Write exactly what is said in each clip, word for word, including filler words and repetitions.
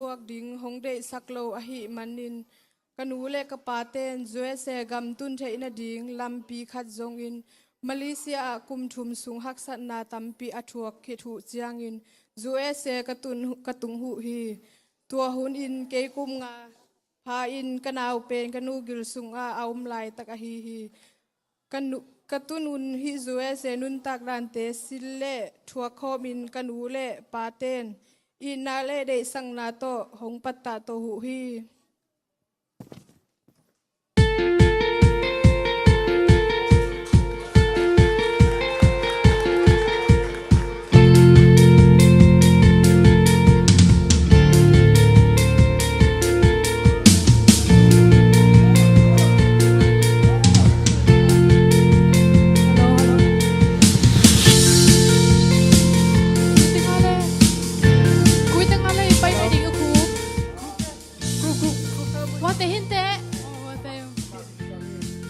thuak ding hong deihsak lo ahih manin ka nu le ka paten U S A gam tun theih nading lampi khat zongin Malaysia ah kum thum sung haksatna tampi a thuak khit uh ciangin U S A ka tun, ka tung uh hi. Tua hun in kei kum nga pha in ka nau pen ka nu gil sungah a om laitak ahi hi. Ka, nu, ka tun hun hih U S A nuntak dante sil le thuak khawmin ka nu le paten itna le deihsakna tawh hong pattah to uh hi.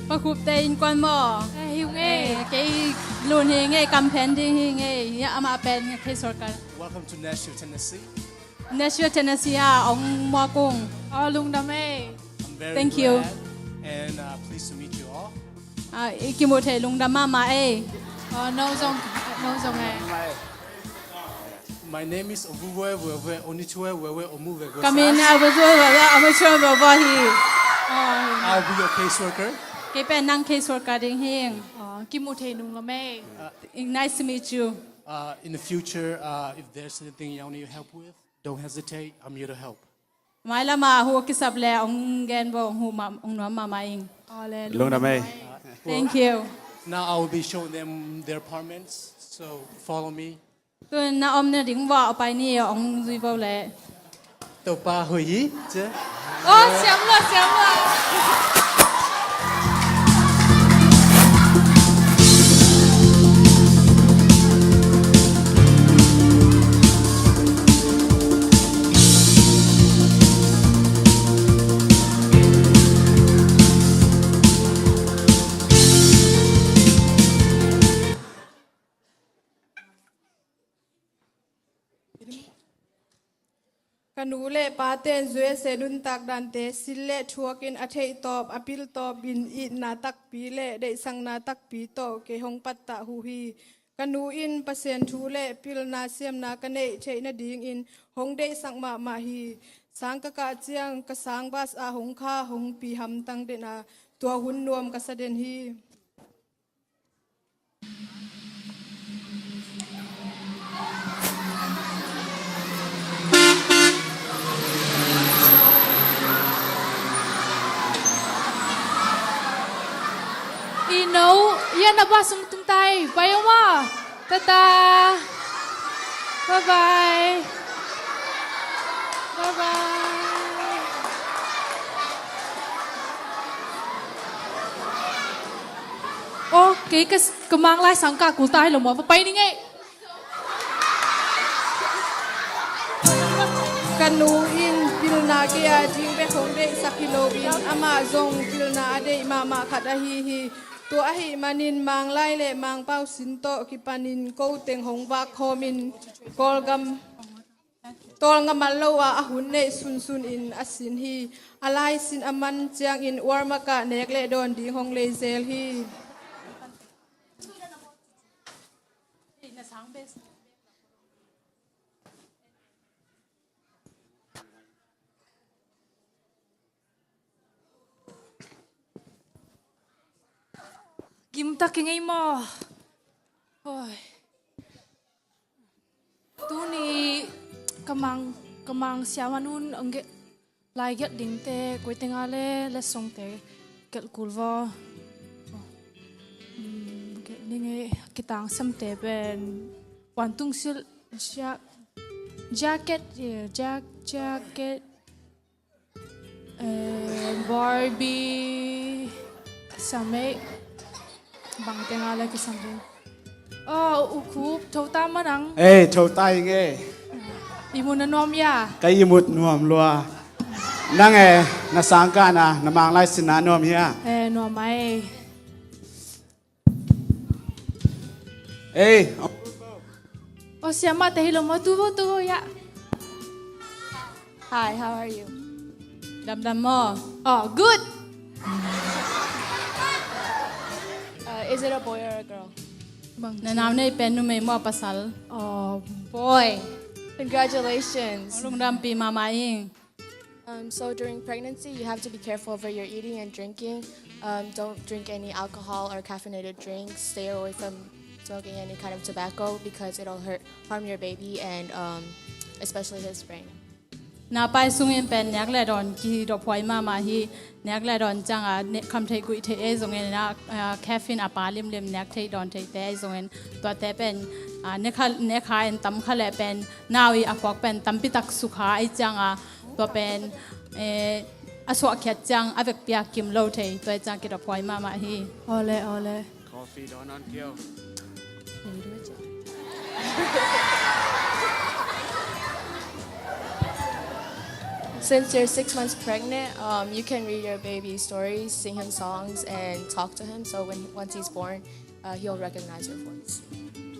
Pakhup te innkuan maw? Eh, hi ung ei. Eh, kei lun hi ung ei, kamphen ding hi ung ei. Amah pen kei sorkar. Welcome to Nashville, Tennessee. Nashville, Tennessee ah ong muak ung. Oh, lungdam ei. I'm very glad and, uh, pleased to meet you all. Ah, i kimuh theih lungdam mahmah ei. Oh, no zong, no zong ei. My name is Ovuvwe Wewe Onitue Wewe Omuve Gosas. Ka min Ovuvwe Wewe Onitue Wewe hi. I'll be your caseworker. Kei pen nang caseworker ding hi ing. Oh, kimuh theih nung lo mei. Nice to meet you. Uh, in the future, uh, if there's anything you need help with, don't hesitate. I'm here to help. Mailam ah hu kisap le ong gen bo, ong hu ma, ong nuam mahmah ing. Lungdam ei. Thank you. Now I will be showing them their apartments, so follow me. Tun na omna ding vua a pai ni, ong zui vo le. Topa hoih hi, ci. Oh, siam lua, siam lua. Ka nu le paten U S A nuntak dante sil le thuakin a theih tawp, a pil tawpin itna takpi le deihsakna takpi tawh kei hong pattah uh hi. Ka nu in Pasian thu le pilna siamna ka neih theih nadingin hong deihsak mahmah hi. Sang ka kah ciang ka sang bas ah hong kha, hong pi hamtang den a, tua hun nuam ka sa den hi. I no, ya na ba sung tung tai, bai oma. Tata. Bye bye. Bye bye. Oh, kei ka, ka Mang Lai sang ka kul tai lo maw, pai ni ngei. Ka nu in pilna kei a ding bek hong deihsak hi loin, amah zong pilna a deih mahmah khat ahi hi. Tua ahih manin Mang Lai le Mang Pau sin tawh kipanin ko teng hong vak khawmin Kawlgam Tawlnga man lo ah a hun neih sunsun in a sin hi. A lai sin a man ciangin warm-up ah nek le dawn ding hong lei zel hi. Gimtak i ngei maw? Hoi. Tuni ka mang, ka mang siaman un ang ge, lai gelh dingte, koi tenga le, le songte gelh kul vaw. Hmm, gelh ni ngei, kitang samte pen, wan tung sil, sia, jacket, eh, jack, jacket, Eh, Barbie, samei, bang tenga le kisam ding. Oh, U Khup, tho ta ma nang. Eh, tho ta ing eh. I mut na nuam hia? Ka i mut nuam lua. Nang eh, na sangkahna, na Mang Lai sinna nuam hia? Eh, nuam ai. Ei. Oh, siamah te hi lo maw, tu vo, tu vo, ya. Hi, how are you? Damdam maw? Oh, good. Uh, is it a boy or a girl? Na naunei pen numei maw pasal? Oh, boy. Congratulations. Lungdampih mahmah ing. Um, so during pregnancy, you have to be careful over your eating and drinking. Um, don't drink any alcohol or caffeinated drinks. Stay away from smoking any kind of tobacco because it'll hurt, harm your baby and, um, especially his brain. Naupai sungin pen nek le dawn kidophuai mahmah hi. Nek le dawn ciangin nek kham thei guih thei ei zongin a, a, caffeine a pa limlim nek thei dawn theite ei zongin tuate pen, a, nek kha, nek kha in tam kha le pen nau i a khuak pen tampi tak sukha ei ciangin tua pen, eh, a suahkhiat ciang a vekpi a kim lo thei tua ei ciang kidophuai mahmah hi. Ole, ole. Coffee, don't on kyo. Since you're six months pregnant, um, you can read your baby stories, sing him songs, and talk to him. So when once he's born, uh, he'll recognize your voice.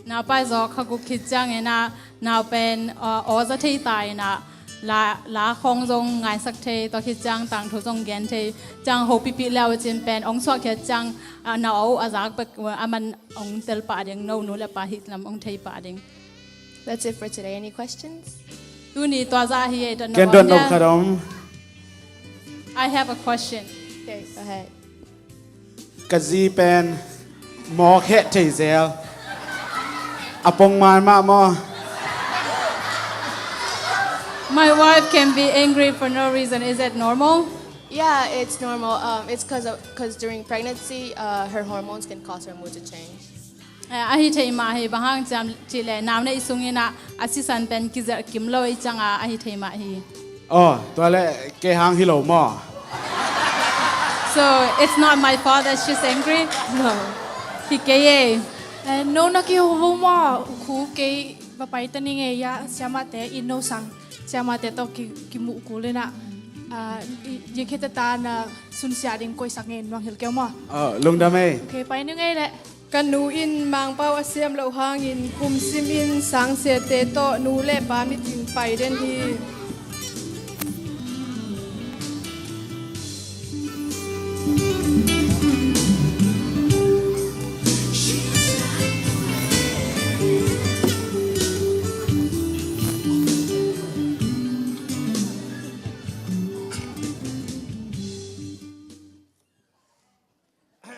Naupai zaw kha guk khit ciangin a nau pen, uh, aw za thei ta in a la, la khawng zong ngaisak thei, tua khit ciang tangthu zong gen thei ciang hopihpih le uh cin pen ong suahkhiat ciang, uh, nau a zak bek, uh, a man ong tel pah ding, no nu le pa hi lam ong thei pah ding. That's it for today. Any questions? Tuni tua zah hi ei ta no. Ken dot no khat om. I have a question. Okay, go ahead. Ka zi pen mawk heh thei zel. A pongman mah maw? My wife can be angry for no reason. Is that normal? Yeah, it's normal. Um, it's 'cause of, 'cause during pregnancy, uh, her hormones can cause her mood to change. Eh, ahi thei mah hi, bang hang ciam cih leh nau neih sungin ah a sisan pen kizerh kim lo i ciangin ahi thei mah hi. Oh, tua leh kei hang hi lo maw? So, it's not my fault that she's angry? No. Hi kei e. Eh, no na kei ho vo maw, khu kei va pai ta ning e, ya, siamahte in no sang, siamahte tawh ki, kimuh kul in ah, ah, i, i khete ta na sunsia ding koihsak nge, nuang hil keu maw? Oh, lungdam e. Okay, pai ning e leh. Ka nu in Mangpau a siam loh hangin kum simin sangsiate tawh nu le pa mitin pai den hi.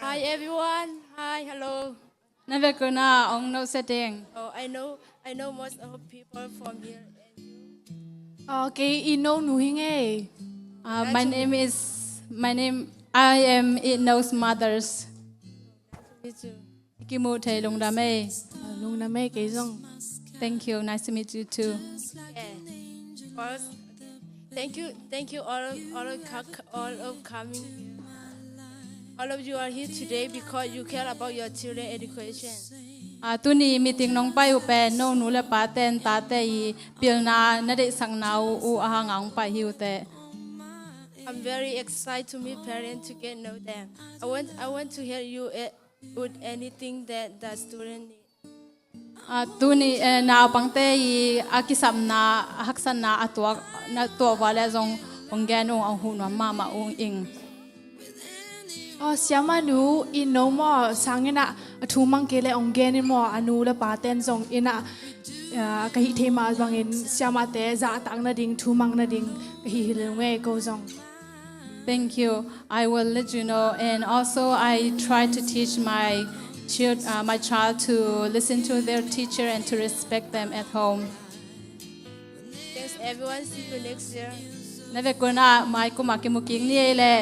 Hi everyone. Hi, hello. Na vekpi un ah ong no setting. Oh, I know, I know most of people from here. And you? Okay, i no nu hi nge. Uh, my name is, my name, I am It Knows Mothers. Me too. Kimu thei lungdam e. Ah, lungdam e kei zong. Thank you. Nice to meet you too. Yeah. First, thank you, thank you all, all of, all of coming here. All of you are here today because you care about your children education. Ah, tuni meeting nong pai uh pen no nu le pa ten tate i pilna na deihsakna uh, uh a hang a ong pai hi uh teh. I'm very excited to meet parents to get know them. I want, I want to help you, eh, with anything that the student need. Ah, tuni, eh, naupangte i a kisapna, a haksatna a tuak, na tuak ua le zong ong gen ung, ong huh nuam mahmah ung ing. Oh, siamah nu, i no maw, sang in ah a thu mang kei le ong gen in maw, a nu le pa ten zong in ah, ah, ka hih thei mah bangin siamahte zahtak nading, thu mang nading ka hih hi lo nge ko zong. Thank you. I will let you know. And also, I try to teach my child, uh, my child to listen to their teacher and to respect them at home. Thanks, everyone. See you next year. Na vekpi un ah mai kum ah kimu kik ni ei le.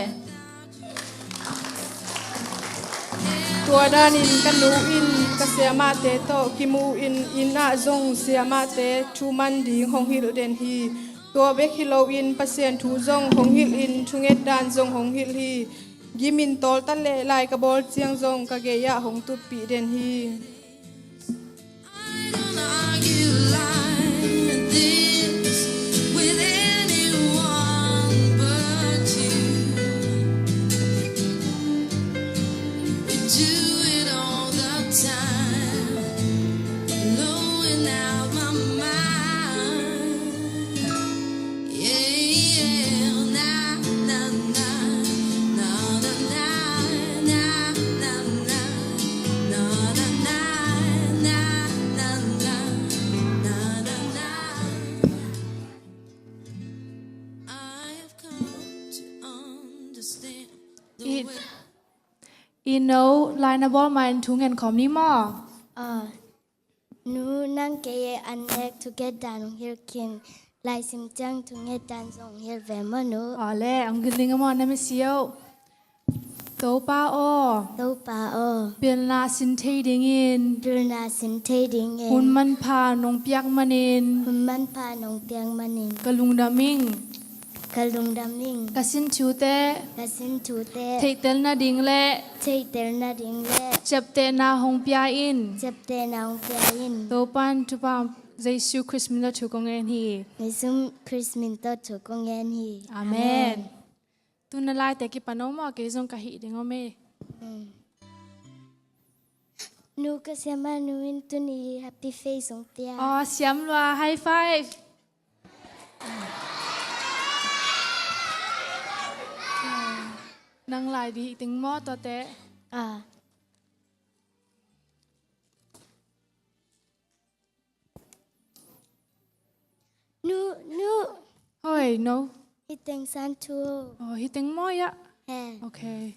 Tua danin ka nu in ka siamahte tawh kimu in, inn ah zong siamahte thu man ding hong hilh den hi. Tua bek hi loin Pasian thu zong hong hilhin thunget dan zong hong hilh hi. Gimin tawlta le lai ka bawl ciang zong ka gei-ah hong tutpih den hi. I don't argue like this with anyone but you. We do it all the time, blowing out my mind. Yeah. I no, lai na bawl ma-in thu ngen khawm ni maw? Ah, nu, nang kei an nek thungetdan hong hilh khin, lai sim ciang thungetdan zong hong hilh ve maw nu? Aw le, hong hilh ding a maw, na misi oh. Topa aw. Topa aw. Pilna sin thei dingin. Pilna sin thei dingin. Hun manpha nong piak manin. Hun manpha nong piak manin. Ka lungdam ing. Ka lungdam ing. Ka sin thute. Ka sin thute. Theihtel nading le. Theihtel nading le. Ciaptehna hong pia in. Ciaptehna hong pia in. Topan thupha Jesu Khrist min tawh thu kong ngen hi. Jesu Khrist min tawh thu kong ngen hi. Amen. Amen. Tun na laite kipan om maw, kei zong ka hih ding om e. Hmm. Nu ka siam a, nu in tuni happy face hong pia. Aw, siam lua, high five. Nang lai di hih ding maw, tuate? Ah. Nu, nu. Hoi, no. Hih teng san thu. Oh, hih teng maw ya? He. Okay.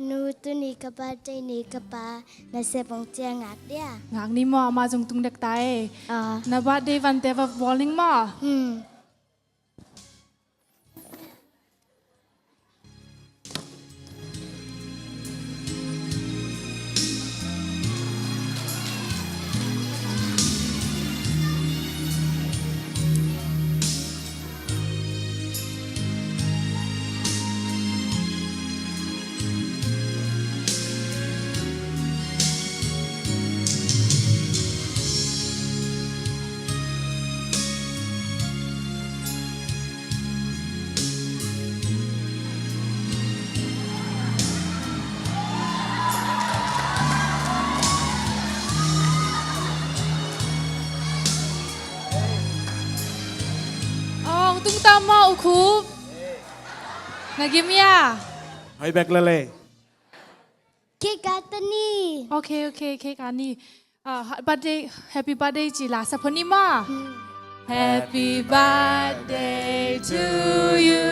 Nu, tuni ka birthday ni, ka pa nasep hong ciah ngak dia. Ngak ni maw, amah zong tung dek ta e. Ah. Na birthday vante va bawl ning maw? Hmm. Ong tung tam maw, U Khup? Na gim ia? Hoi bek lele. Cake a ta ni. Okay, okay, cake a ni. Ah, ha-, birthday, happy birthday ci la sa phot ni maw. Hmm. Happy birthday to you.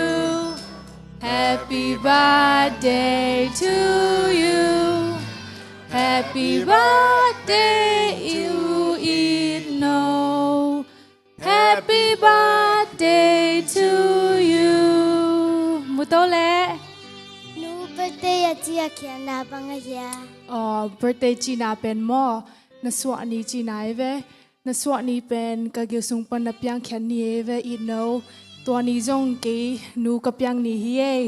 Happy birthday to you. Happy birthday, you eat no. Happy birthday to you. Mu to leh. Nu, birthday a ci a khialhna bang a hia? Aw, birthday cihna pen maw, na suah ni cihna ei ve. Na suah ni pen ka gil sung pan na piangkhiat ni ei ve, it no. Tua ni zong kei nu ka piang ni hi ei.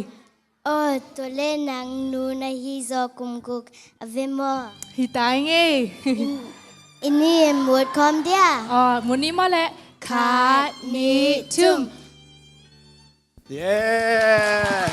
Aw, tua leh nang nu na hi zaw kum guk a ve maw? Hi ta ing ei. I ni in mut khawm dia? Aw, mut ni maw leh. Khat, nih, thum. Yeah.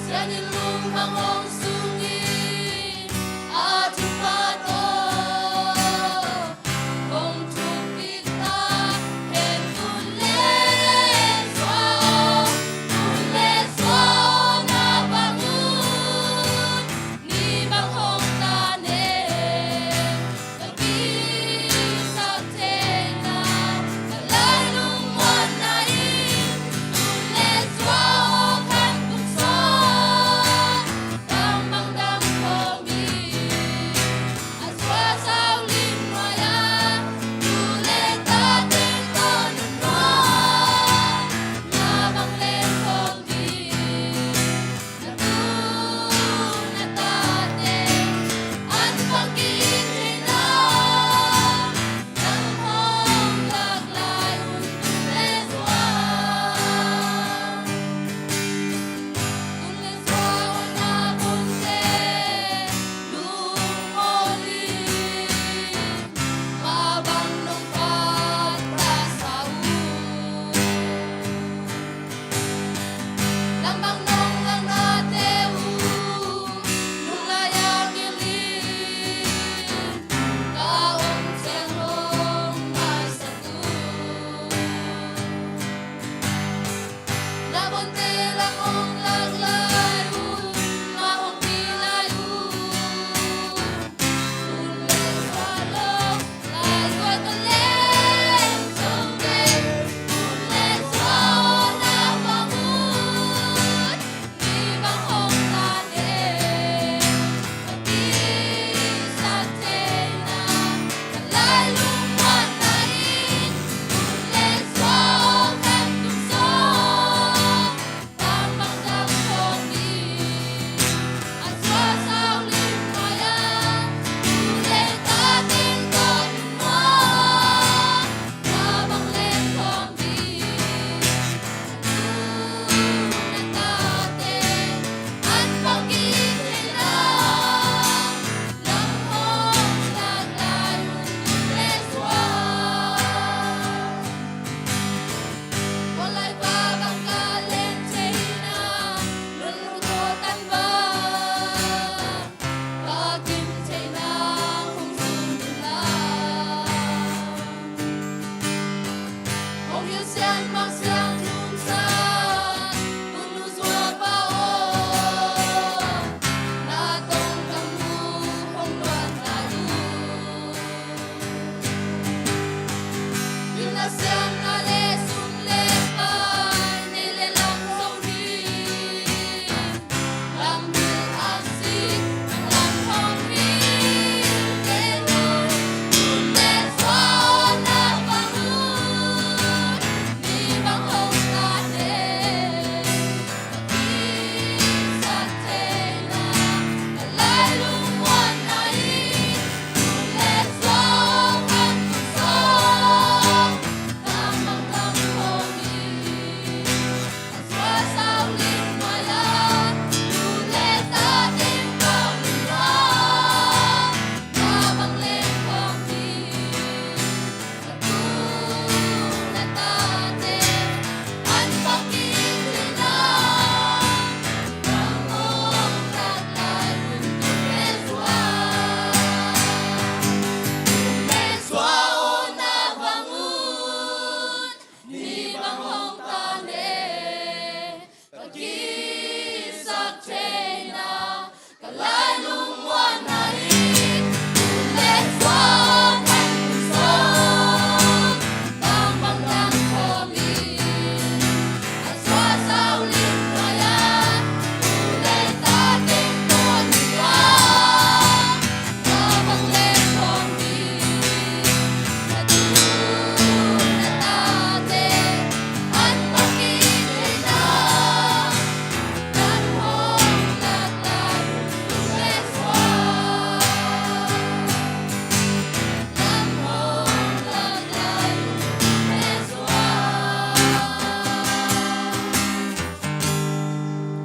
Sian in lungmang hong sungin a thupha tawh hong thupit ta hen. Tun le zua, tun le zua na bang un, ni bang hong ta ne.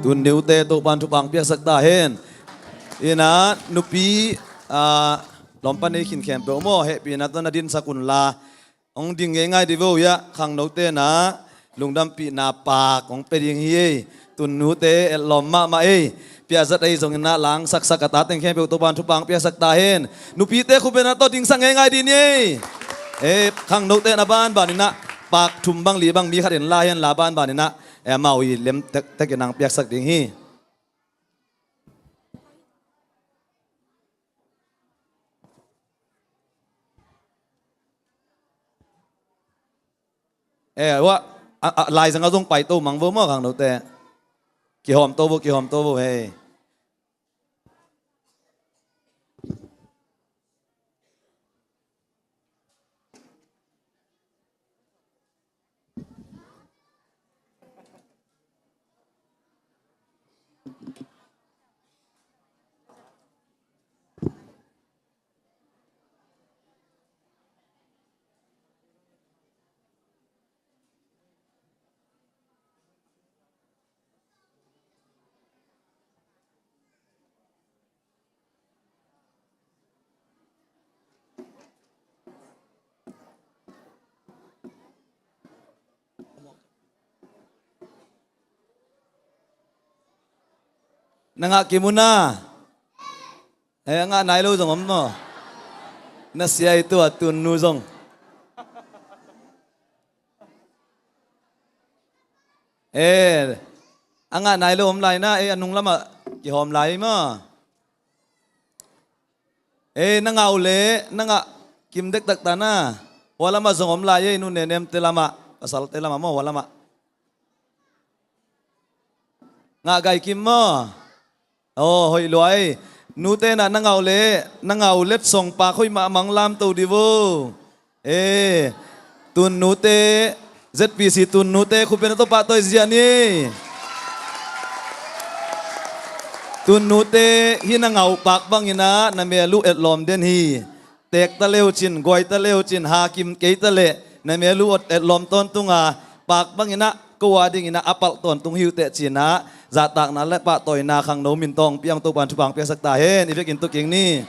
Tun nute Topan thupha piaksak ta hen. Ina nupi, ah, lawmpa nei khin khempeuh maw, hehpihna tawh na dinsak unla. Hong ding ngeingai di vo ia, khangnote na lungdampihna paak hong pia ding hi ei. Tun nute etlawm mahmah ei. Piazat ei zong ina langsaksak a ta teng khempeuh Topan thupha piaksak ta hen. Nupite khupena tawh dingsak ngeingai di ni ei. Eh, khangnote na banban ina paak thum bang li bang mi khat in la hen la banban ina, eh, amau i lem tek, tek ina piaksak ding hi. Eh, wa, a, a, laizang a zong paito mang vo maw khangnote. Kihawmto vo, kihawmto vo hei. Na ngah kim un a. Eh, a ngah nai lo zong om maw. Na sia i tua tun nu zong. Eh, a ngah nai lo om lai na, eh, a nung lamah kihawm lai maw. Eh, na ngah uh leh na ngah kim dektak ta na. Hua lamah zong om lai ei, nu nenemte lamah, pasalte lamah maw, hua lamah. Ngah gai kim maw. Aw, hoih lua ei. Nute na, na ngah uh leh na ngah uh letsong paak hoih mahmah lamto di vo. Eh, tun nute, Z P C tun nute khupena tawh pahtawi zia ni. Tun nute hih na ngah uh paak bang ina na mel uh etlawm den hi. Teek ta le uh cin, guai ta le uh cin, hakim kei ta leh na mel uh etlawm tawntung a, paak bang ina ko a ding ina a palh tawntung hi uh teh ci ina, zahtakna le pahtawina khangno min tawh hong pia Topan thupha piaksak ta hen. I vekin tu kik ni.